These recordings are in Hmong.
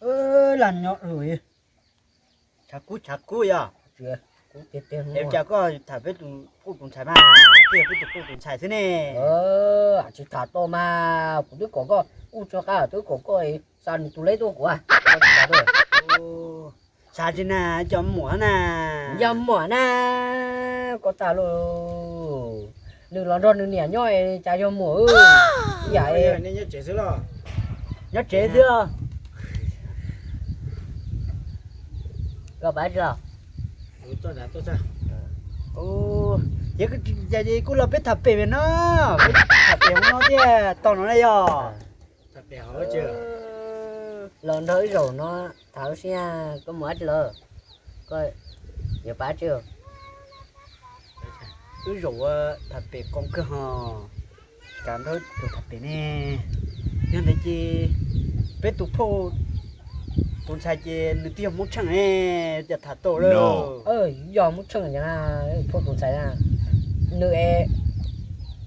Lam nyob tshav kub tshav kub yog. Es cas koj tham peb tus phauj tus ntxhais mas, twb yog peb tus phauj tus ntxhais xwb ne. Tsis tham tau mas, kuv twb kom koj, kuv tso qab twb kom koj xa nws tus leb tuaj kuv. Xav tsis na, cov muam na. Yog muam na, koj tas lawm. Nws los nrog nws niam nyob cas yog muam. Ib yam nyob tsev xwb. Koj pab tsis los? Ces kuj los peb tham pem no, peb tham pem hauv no thiaj tau no na yog. Los nrog wb zaum no tham ua si, koj mus dab tsi lawm? Koj yuav pab tsi? Wb zaum ua tham pem qoo kawg ho, cas nrog tus tham pem ne. Yog ntawd ces peb tus phauj tus ntxhais ces nws twb yog Hmoob Tsheej ne, cas tham tau lawm. Yog Hmoob Tsheej ces phauj tus ntxhais na, nws,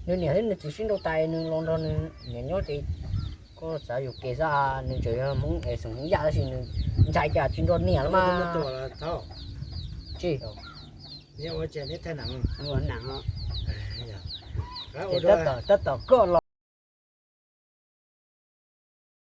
nws niam thiab nws txiv sib nrauj tas nws los nrog nws niam nyob ces koj xav yuam kev xwb, nws tseem yog Hmoob es xeem Hmoob Yaj tab sis nws ntxhais cas tsis nrog niam los mas. Tsis, tab tom koj los.